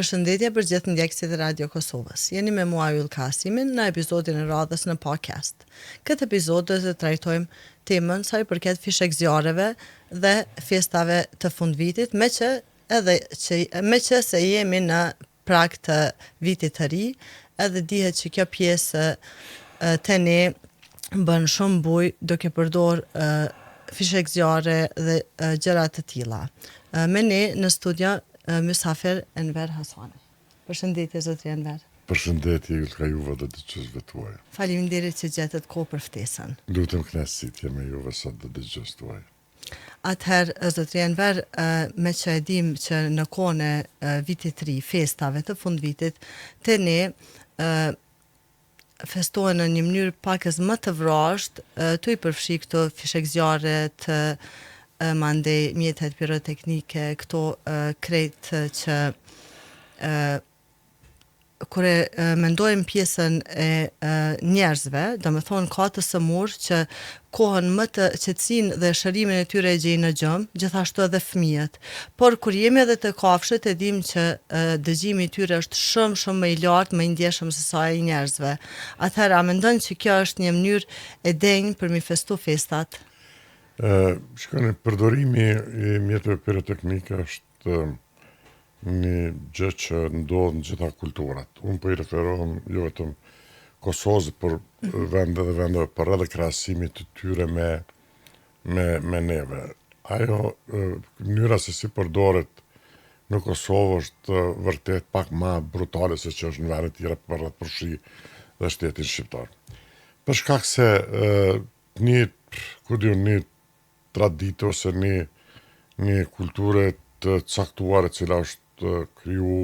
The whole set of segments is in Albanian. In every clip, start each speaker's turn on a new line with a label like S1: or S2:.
S1: Përshëndetje për gjithë ndjekësit e Radio Kosovës. Jeni me mua Yllka Asimin në episodin e radhës në podcast. Këtë episod do të trajtojmë temën sa i përket fishekzjarreve dhe festave të fundvitit, meqë edhe që meqë se jemi në prag të vitit të ri, edhe dihet që kjo pjesë te ne bën shumë bujë duke përdor fishekzjarre dhe gjëra të tilla. Me ne në studio mysafir Enver Hasani. Përshëndetje zotri Enver.
S2: Përshëndetje Yllka juve dhe dëgjuesve tuaj.
S1: Faleminderit që gjetët kohë për ftesën.
S2: Lutem kënaqësi të jem me juve sot dhe dëgjuesit tuaj.
S1: Atëherë, zotri Enver, meqë e dimë që në kohën e vitit të ri, festave të fundvitit, te ne festohen në një mënyrë pakëz më të vrazhdë, tu i përfshi këto fishekzjarret, mandej mjetet piroteknike, këto krejt që kur e mendojmë pjesën e njerëzve, domethonë ka të sëmurë që kohën më të qetësinë dhe shërimin e tyre e gjejnë në gjumë, gjithashtu edhe fëmijët. Por kur jemi edhe te kafshët e dimë që dëgjimi i tyre është shumë shumë më i lartë, më i ndjeshëm se sa i njerëzve. Atëherë a mendon që kjo është një mënyrë e denjë për mi festu festat?
S2: Ë, shikoni, përdorimi i mjeteve piroteknike është një gjë që ndodh në gjitha kulturat. Unë po i referohem jo vetëm Kosovës, por vende dhe vendeve përreth dhe krahasimit të tyre me me me neve. Ajo mënyra se si përdoret në Kosovë është vërtet pak ma brutale se që është në vende tjera përreth përfshi dhe shtetin shqiptar. Për shkak se një, ku di unë, një traditë ose një një kulture të caktuar e cila është kriju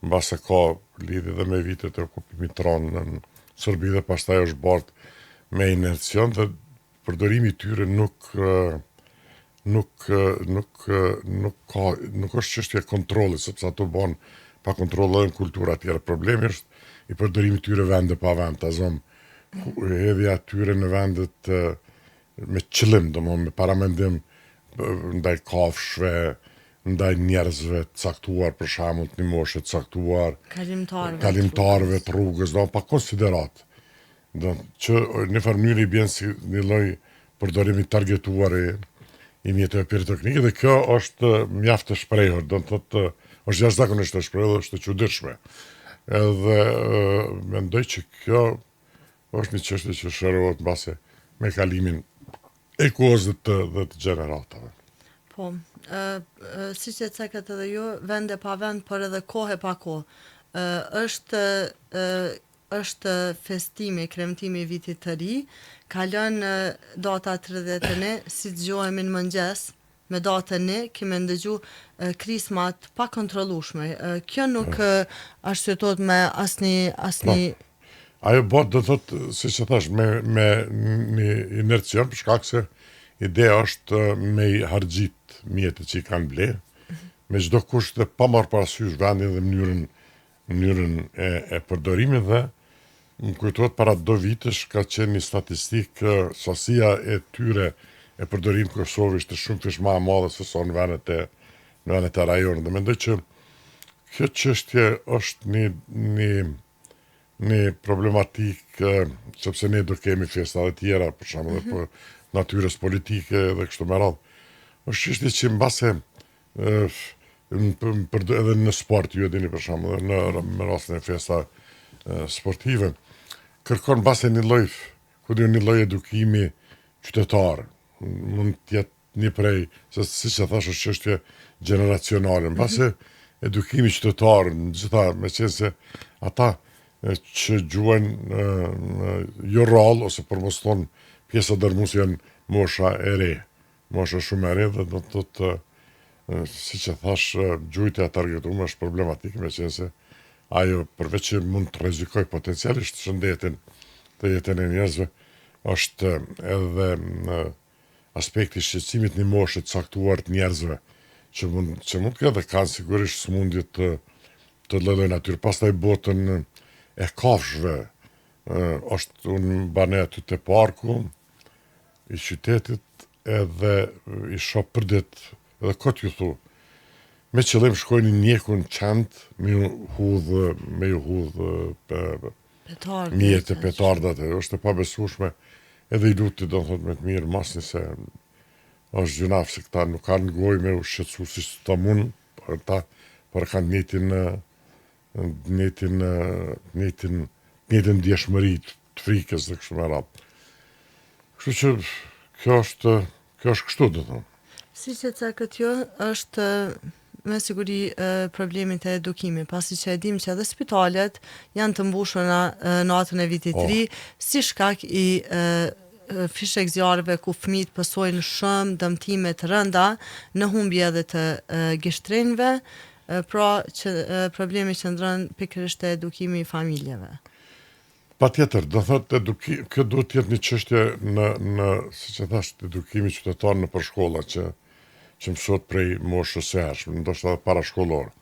S2: mbase ka lidhje dhe me vitet e okupimit tonë në Serbi dhe pastaj është bart me inercion dhe përdorimi i tyre nuk nuk nuk nuk ka nuk është çështje e kontrollit sepse ato bën pa kontroll edhe në kultura tjera. Problemi është i përdorimit të tyre vende pa vend, ta zëmë hedhja e tyre në vendet me qëllim, domethënë me paramendim ndaj kafshëve, ndaj njerëzve të caktuar, për shembull të një moshe të caktuar,
S1: kalimtarëve,
S2: kalimtarëve të rrugës, domethënë pa konsideratë. Do që në një farë mënyrë i bjen si një lloj përdorimi targetuar i, i mjeteve piroteknike dhe kjo është mjaft e shprehur, do të thotë është jashtëzakonisht e shprehur dhe është e çuditshme. Edhe mendoj që kjo Është një çështje që shërohet mbase me kalimin e kohës dhe të, dhe të gjeneratave.
S1: Po, ë siç e cekët edhe ju, vende pa vend, por edhe kohë pa kohë. Ë është ë është festimi, kremtimi i vitit të ri, kalon data 31, si të zgjohemi në mëngjes, me datën një, kemi ndëgju krisma të pakontrollueshme. Kjo nuk arsyetohet me asnjë asnjë
S2: po. Ajo bëhet do të thotë, siç e thash, me me një inercion për shkak se ideja është me i harxhit mjetet që i kanë ble, me çdo kusht dhe pa marrë parasysh vendin dhe mënyrën mënyrën e, e përdorimit dhe më kujtohet para do vitesh ka qenë një statistikë sasia e tyre e përdorimit në Kosovë ishte shumëfish ma e madhe se sa në vendet e në vendet e rajonit. Dhe mendoj që kjo çështje është një një një problematikë sepse ne do kemi festa dhe tjera, për shembull mm -hmm. për natyrës politike dhe kështu me radhë. Është çështje që mbase për edhe në sport, ju e dini për shembull, edhe në me rastin e festa sportive, kërkon mbase një lloj, ku di unë, një lloj edukimi qytetar. Mund të jetë një prej, se siç e thash, është çështje gjeneracionale. Mbase mm -hmm. edukimi qytetar, në gjitha, meqenëse ata që gjuajnë jo rrallë, ose për mos thonë pjesa dërmuese janë mosha e re. Mosha shumë e re dhe do të thotë siç e thash gjujtja e targetume është problematike meqenëse ajo përveç që mund të rrezikojë potencialisht shëndetin dhe jetën e njerëzve është edhe aspekti i shqetësimit një moshe të caktuar të njerëzve që mund që mund të ketë dhe kanë sigurisht sëmundje të të lloj-lloj natyre. Pastaj botën e kafshëve është unë banoj aty te parku, i qytetit edhe i shoh përditë edhe kot ju thu. Me qëllim shkojnë i ndjekin qentë me ju hudhë, me ju hudhë
S1: petarda,
S2: mjete, petardat, është e pabesueshme, edhe i luti, do të thotë me të mirë, masni se është gjynah se këta nuk kanë gojë me u shqetësu si të mund, por ta, por kanë njëjtin, njëjtin, njëjtin, njëjtin ndjeshmëri të frikës dhe kështu me radhë. Kështu që kjo është Kjo është kështu, do
S1: thonë. Siç e cekët ju, është me siguri problemi te edukimi, pasi që e dim që edhe spitalet janë të mbushura natën e vitit të ri, oh. si shkak i fishekzjarrëve ku fëmijët pësojnë shumë dëmtime të rënda në humbje edhe të gishtrinjve, pra që problemi qëndron pikërisht te edukimi i familjeve.
S2: Patjetër, do thotë eduki, kjo duhet të jetë një çështje në në siç e thash, edukimi qytetar nëpër shkolla që që mësohet prej moshës së hershme, ndoshta edhe parashkollore.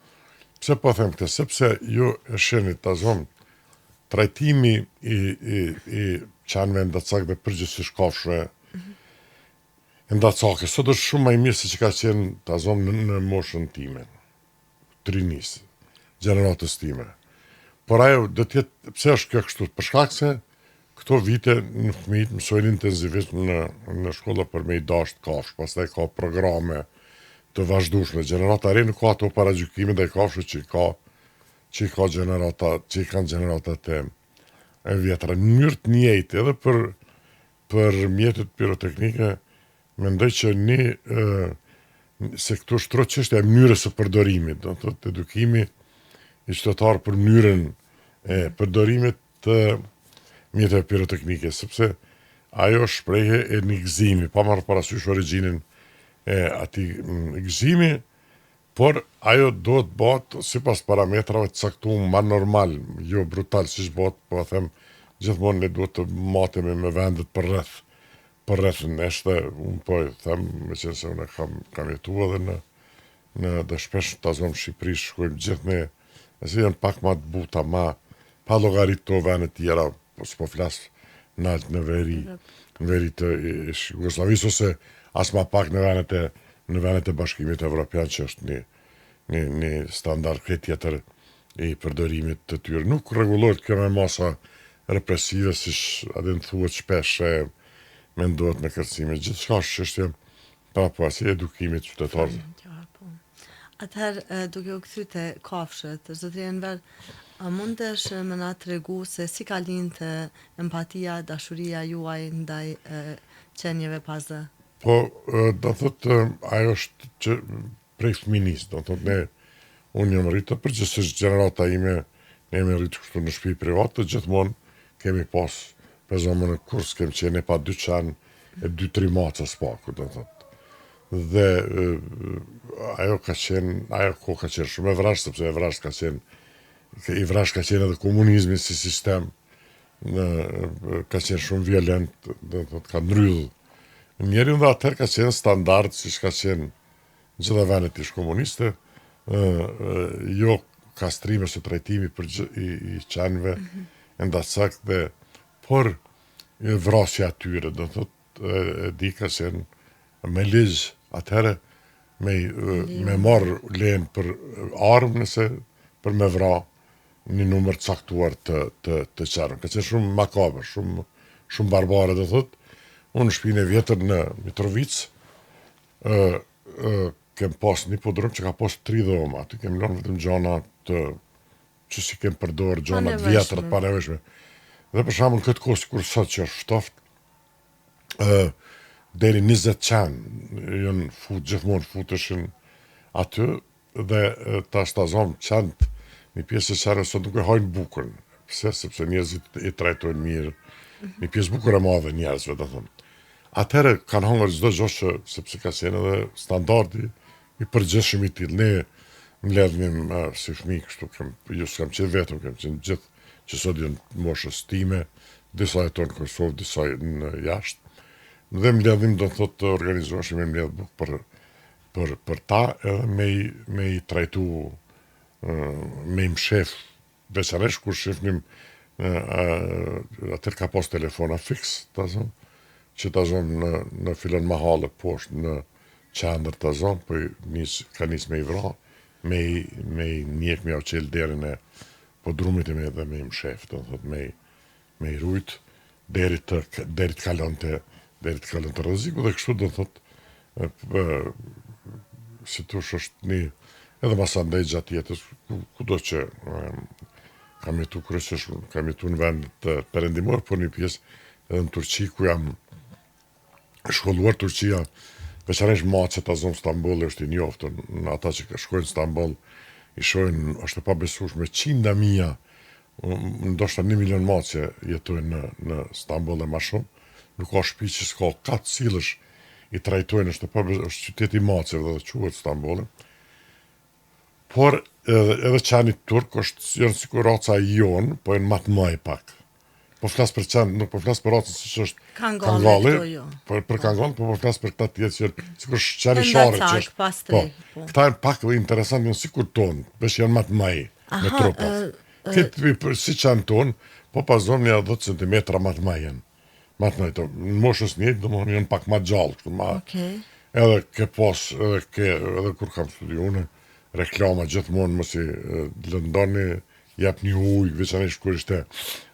S2: Pse po them këtë? Sepse ju e shihni ta zëmë trajtimi i i i qenve endacak dhe përgjithsisht kafshëve mm -hmm. endacake sot është shumë më i mirë se që ka qenë ta zëmë në, në moshën time. të rinisë, gjeneratës time. Por ajo do të jetë, pse është kjo kështu? Për shkak se këto vite në fëmijët mësojnë intensivisht në në shkolla për me i dashtë kafshë, pastaj ka programe të vazhdueshme. Gjenerata e re nuk ka ato paragjykime ndaj kafshëve që i ka që i ka gjenerata, që i kanë gjeneratat e e vjetra. Në mënyrë të njëjtë edhe për për mjetet piroteknike Mendoj që një se këtu shtrohet çështja e mënyrës së përdorimit, do të thotë edukimi i qytetarëve për mënyrën e përdorimit të mjeteve piroteknike, sepse ajo është shprehje e një gëzimi, pa marrë parasysh origjinën e atij gëzimi, por ajo duhet të bëhet sipas parametrave të caktuar ma normal, jo brutal siç bëhet, po e them gjithmonë ne duhet të matemi me vendet përreth përreth nesh dhe unë po e them, meqenëse unë kam, kam jetu edhe në, në dhe shpesh ta zomë Shqipëri, shkojmë gjithë ne, e si janë pak ma të buta, ma pa llogarit këto vende tjera, po s'po flas nalt në veri, në veri të Jugosllavisë ose as ma pak në vendet e në vendet e Bashkimit Evropian që është një një një standard krejt tjetër i përdorimit të tyre. Nuk rregullohet kjo me masa represive, siç a din thuhet shpesh e mendohet me kërcënime. Gjithçka është çështje prapë asaj edukimit qytetarëve.
S1: Po. Atëherë, duke u kthy te kafshët, zotri Enver, a mundesh me na tregu se si ka lind empatia, dashuria juaj ndaj qenieve pa zë?
S2: Po, do thotë, ajo është që prej fëminisë, do të thotë ne unë jam rritë, përgjithsisht gjenerata ime, ne jemi rritë kështu në shtëpi private, gjithmonë kemi pas, për zomë në kurs, kemi qenë pa dy qenë e dy tri maca s'paku, do të thotë. Dhe e, ajo ka qenë, ajo kohë ka qenë shumë e vrazhdë, sepse e vrazhdë ka qenë, i vrazhdë ka qenë edhe komunizmi si sistem, në, ka qenë shumë violent, do të thotë ka ndrydhë njerin dhe atëherë ka qenë standard, siç ka qenë në gjitha vendet ish komuniste, jo kastrimi ose trajtimi për gjë, i, i qenve mm -hmm. endacak dhe por vrasja e tyre, do të thotë e, e di ka qenë me ligj atëherë me me marr lejen për armë nëse për me vra një numër të caktuar të të të qenve. Ka qenë shumë makabër, shumë shumë barbare do thotë. Unë në shtëpinë e vjetër në Mitrovicë, ë ë kem pas një podrum që ka pas tri dhoma, aty kem lënë vetëm gjana të që s'i kem përdor gjana të vjetra të panevojshme. Dhe për shembull këtë kohë sikur sot që është ftoft, ë deri 20 qen janë fut gjithmonë futeshin aty Dhe tash ta zomë qentë, një pjesë e qenve sot nuk e hajnë bukën. Pse? Sepse njerëzit i trajtojnë mirë, një pjesë bukur e madhe njerëzve, do thonë. Atëherë kanë hangër çdo gjë që sepse ka qenë edhe standardi i përgjithshëm i tillë. Ne mbledhnim si fëmijë kështu kem, jo s'kam qenë vetëm, kem qenë gjithë që sot janë të moshës time, disa jetojnë në Kosovë, disa në jashtë. Dhe mbledhnim, do të thotë, të organizoheshim me mbledh bukë për për për ta edhe me i me i trajtu me i mshef veçanërisht kur shifnim atëherë ka pas telefona fiks ta zëm që ta zëm në në filan mahalle poshtë në qendër ta zëm po i nis ka nis me i vra. me i me i ndjek me jau çel derën e podrumit e me dhe me i mshef, do të thotë me i me i rujt deri të deri të kalonte deri të kalonte rreziku dhe kështu do të thotë si thush është një edhe masandej gjatë jetës ku, kudo që kam jetu kryesisht kam jetu në vendet perëndimore por një pjesë edhe në Turqi ku jam shkolluar Turqia veçanërisht macet ta zomë Stambolli është i njoftun në ata që shkojnë në Stamboll i shohin është e pabesueshme qinda mija ndoshta një milion mace jetojnë në në Stamboll e ma shumë, nuk ka shtëpi që s'ka ka të cilësh i trajtojnë është e pa është qyteti i maceve dhe quhet Stambolli. Por edhe edhe qeni turk është janë sikur raca jonë, po janë ma të mëdhej pak. Po flas për qen, nuk po flas për racën siç është
S1: kangalli,
S2: jo. Për për po. kangallin, po po flas për këta të tjerë që janë sikur qeni sharrë që është. Po, po. Këta janë pak interesant, janë sikur tonë, veç janë ma të mëdhej me trupa. Këtë për si qen tonë, po pa zonë një 10 cm ma të mëdhej janë. Ma të mëdhej, në moshës njëjtë, domethënë janë pak ma gjallë, kështu ma.
S1: Okej.
S2: Edhe ke pas, edhe ke, edhe kur kam studiu unë, reklama gjithmonë mos i lëndoni, jepni ujë, veçanërisht kur ishte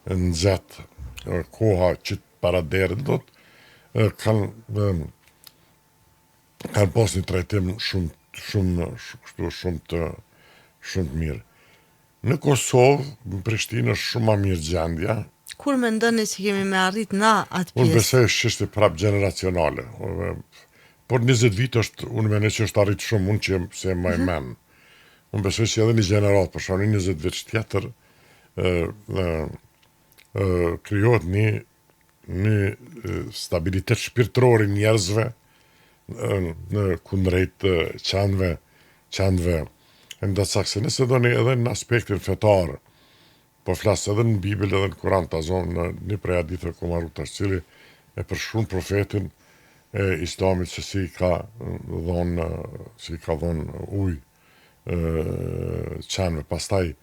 S2: nxehtë koha që para derës, do të kanë kanë pas një trajtim shumë shumë kështu shumë të shumë të mirë. Në Kosovë, në Prishtinë është shumë ma mirë gjendja.
S1: Kur mendoni që kemi me arrit na atë
S2: pjesë? Unë besoj është çështje prapë gjeneracionale. Por 20 vite është, unë mendoj që është arrit shumë, unë që se e maj mm -hmm. men. Unë besoj që edhe një gjeneratë, për shembull një 20 vjeç tjetër, ë ë krijohet një një stabilitet shpirtëror i njerëzve në kundrejt qenve, qenve endacak, se nëse doni edhe në aspektin fetar, po flas edhe në Bibël edhe në Kuran, ta zonë në një prej haditheve ku marru tash cili e përshkruan profetin e islamit se si ka dhonë, si ka dhonë ujë qenve. Pastaj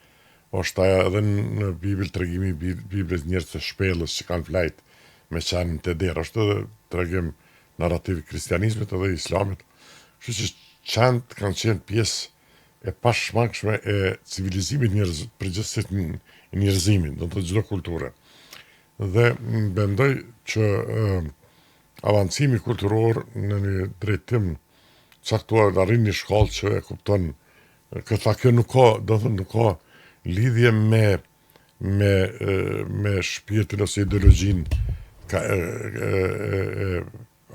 S2: është ajo edhe në Bibël tregimi i Biblës njerëz të shpellës që kanë flajt me qenin te dera. Është edhe tregim narrativ i kristianizmit edhe i islamit. Kështu që qentë kanë qenë pjesë e pashmangshme e civilizimit njerëz, përgjithësisht njerëzimit, do të thotë çdo kulture. Dhe mendoj që avancimi kulturor në një drejtim caktuar të arrin një shkallë që e kupton këtë fakt kjo nuk ka, do të thotë nuk ka lidhje me me me shpirtin ose ideologjinë ka e, e, e, e,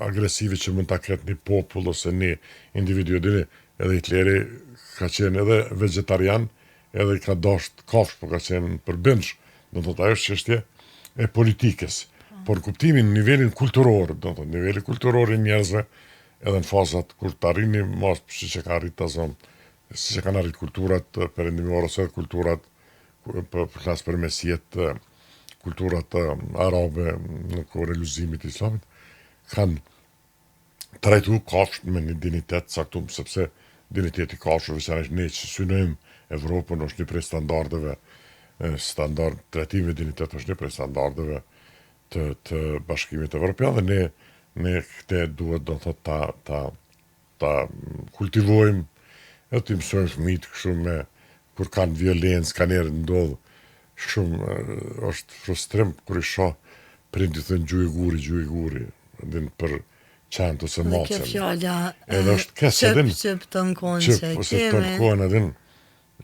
S2: agresive që mund ta ketë një popull ose një individ. Ju dini, edhe Hitleri ka qenë edhe vegetarian, edhe ka dasht kafshë, po ka qenë përbindsh. Do të thotë ajo është çështje e politikës. Por në kuptimin në nivelin kulturor, do të thotë niveli kulturor i njerëzve edhe në fazat kur të arrini mas siç e ka arrit ta zëmë, siç e kanë arrit kulturat perëndimore ose edhe kulturat po flas për mesjetë kulturat arabe në kohën e lulëzimit të islamit, kanë trajtu kafshët me një dinjitet të caktum, sepse dinjiteti i kafshëve, veçanërisht ne që synojmë Evropën, është një prej standardeve, standard trajtimi me dinjitet është një prej standardeve të të Bashkimit Evropian dhe ne ne këtë duhet do të thotë ta ta ta kultivojmë edhe t'i mësojmë fëmijët kështu me kur kanë violencë, kanjëherë ndodh shumë është frustrim kur i shoh prindit thonë gjuj guri, gjuj guri, din për qentë ose
S1: macen. Dhe kjo fjala
S2: edhe është keq,
S1: qëp, din, qëp të në kohën
S2: që ose të në kohën edhe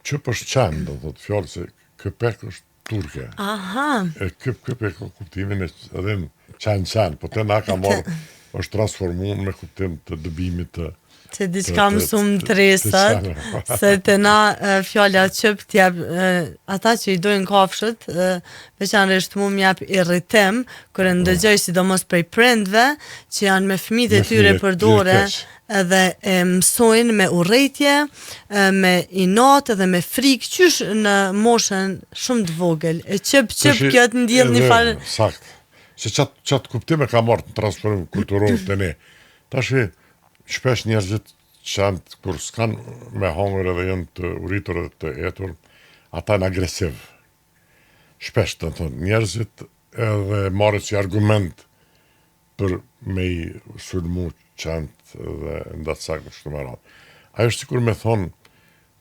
S2: qëp është qenë, do thotë fjalë se köpek është turke.
S1: Aha.
S2: E köp köp e ka kuptimin e edhe qen qen, po te na ka marrë është transformu me kuptim të dëbimit të
S1: Se diçka mësum të re sot, se te na fjala qëp t'jep, ata që i dojnë kafshët, veçanërisht mu m'jep irritim, kur e ndëgjoj sidomos prej prindve, që janë me fëmijët e tyre për dore, edhe e mësojnë me urrejtje, me inat edhe me frikë, qysh në moshën shumë të vogël. E qëp qëp kjo të ndjell një
S2: farë Sakt. Se qat qat kuptim e ka marrë në transformim kulturor te ne. Tash shpesh njerëzit qentë kur s'kan me hangër edhe janë të uritur edhe të etur, ata janë agresiv. Shpesh, do të thonë, njerëzit edhe marrin si argument për me i sulmu qentë dhe endacakët kështu me radhë. Ajo është sikur me thonë,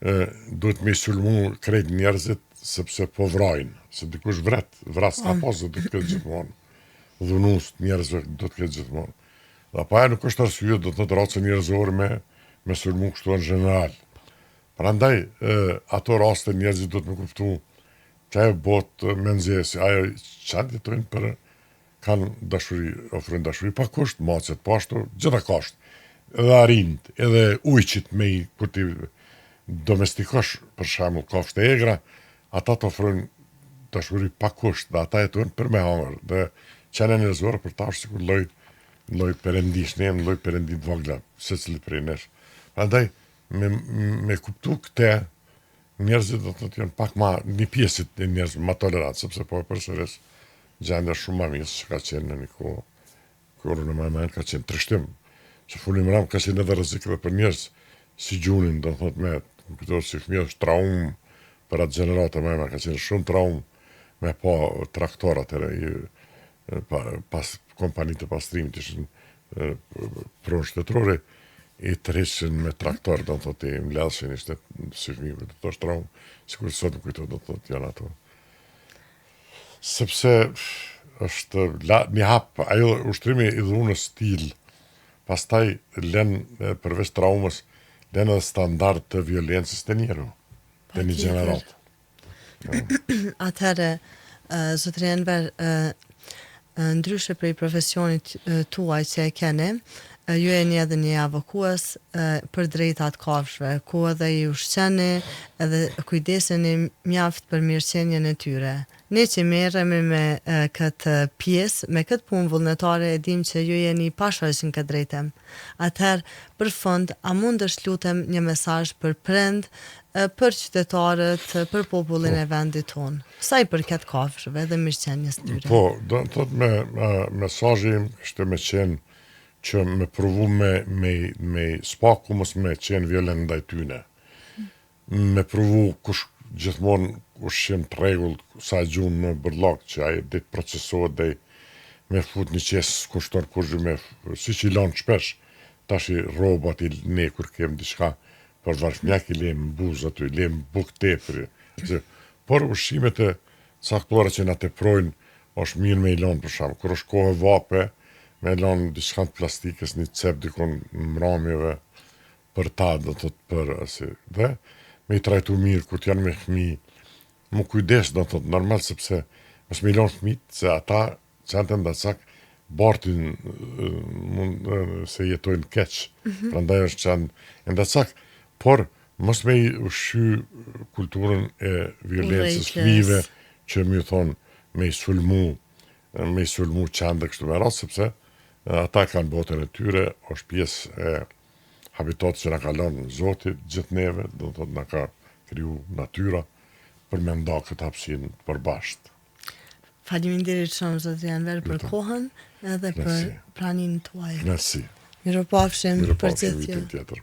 S2: Duhet me i sulmu krejt njerëzit sepse po vrajnë, se dikush vret, vras ka po. pas dhe do të ketë gjithmonë. Dhunus të njerëzve do të ketë gjithmonë. Dhe pa ajo nuk është arsye, do të thotë racën njerëzore me, me sulmu kështu në gjeneral. Prandaj, e, ato raste njerëzit do të me kuptu që ajo botë me nxesi, ajo qentë jetojnë për kanë dashuri, ofrojnë dashuri pa kusht, macet po ashtu, gjitha kafshët, edhe arinjtë, edhe ujqit me i, kur ti domestikosh, për shembull, kafshët e egra, ata të ofrojnë dashuri pa kusht dhe ata jetojnë për me hangër dhe qenia njerëzore për ta është sikur lloj lloj perendish, ne jemi lloj perendi të vogla, secili prej nesh. Prandaj me me kuptu këtë Njerëzit do të thotë janë pak ma, një pjesë e njerëzve ma tolerant, sepse po e përsëris, gjendja shumë ma mirë se ka qenë në një kohë, kur në më ka qenë trishtim, që funi mram ka qenë edhe rrezik edhe për njerëz, si gjunin, do të thotë me, më kujtohet si fëmijë është traumë për atë gjeneratë më ka qenë shumë traumë me pa traktor atëherë i pa, pas kompanitë e pastrimit ishin pronë shtetërore i tërheqshin me traktor, do të thotë i mbledhshin ishte si fëmijë, do të thosh traumë, sikur sot më kujtohet, do të thotë janë ato. Sepse është la, një hap, ajo ushtrimi i dhunës stil, pastaj len përveç traumës, len edhe standard të violencës te njeriu, te një gjeneratë.
S1: Atëherë, zotëri Enver, ndryshe prej profesionit tuaj që e keni, ju jeni edhe një avokues për drejtat kafshëve, ku edhe i ushqeni edhe kujdeseni mjaft për mirëqenien e tyre. Ne që merremi me këtë pjesë, me këtë punë vullnetare e dimë që ju jeni i pashoq në këtë drejtim. Atëherë, për fund, a mundesh lutem një mesazh për prind, për qytetarët, për popullin po. e vendit tonë, sa i përket kafshëve dhe mirëqenies
S2: tyre? Po, do të thotë me, me mesazhi im ishte me qenë që me provu me, me, me s'paku mos me qenë violent ndaj tyne. Me provu kush gjithmonë ushqim të rregullt sa e gjun në bërllok që ai di të procesohet dhe me fut një qese s'kushton kurgjë me siç i lanë shpesh tashi rrobat i ne kur kem diçka për varfnjak i lejmë në buzë aty lejmë bukë tepër por ushqimet e caktuara që na teprojnë është mirë me i lanë për shembull kur është kohë vape me lanë diçka të plastikës një cep dikun në mramjeve për ta, do të thotë për asi, dhe me i trajtu mirë kur të janë me fëmijë, mu kujdes, do të thotë normal sepse mos me i lënë fëmijët se ata qentë endacak bartin mund se jetojnë keq. Mm -hmm. Prandaj është qenë endacak, por mos me i ushqy kulturën e violencës fëmijëve që me ju thonë me i sulmu, me i sulmu qentë dhe kështu me radhë, sepse ata kanë botën e tyre, është pjesë e habitatit që na ka lënë Zoti gjithë neve, do të thotë na ka kriju natyra për me nda këtë hapësirë të
S1: përbashkët. Faleminderit shumë zotëri Enver për kohën edhe për praninë tuaj.
S2: Kënaqësi.
S1: Mirupafshim për gjithë
S2: ju. Tjetër.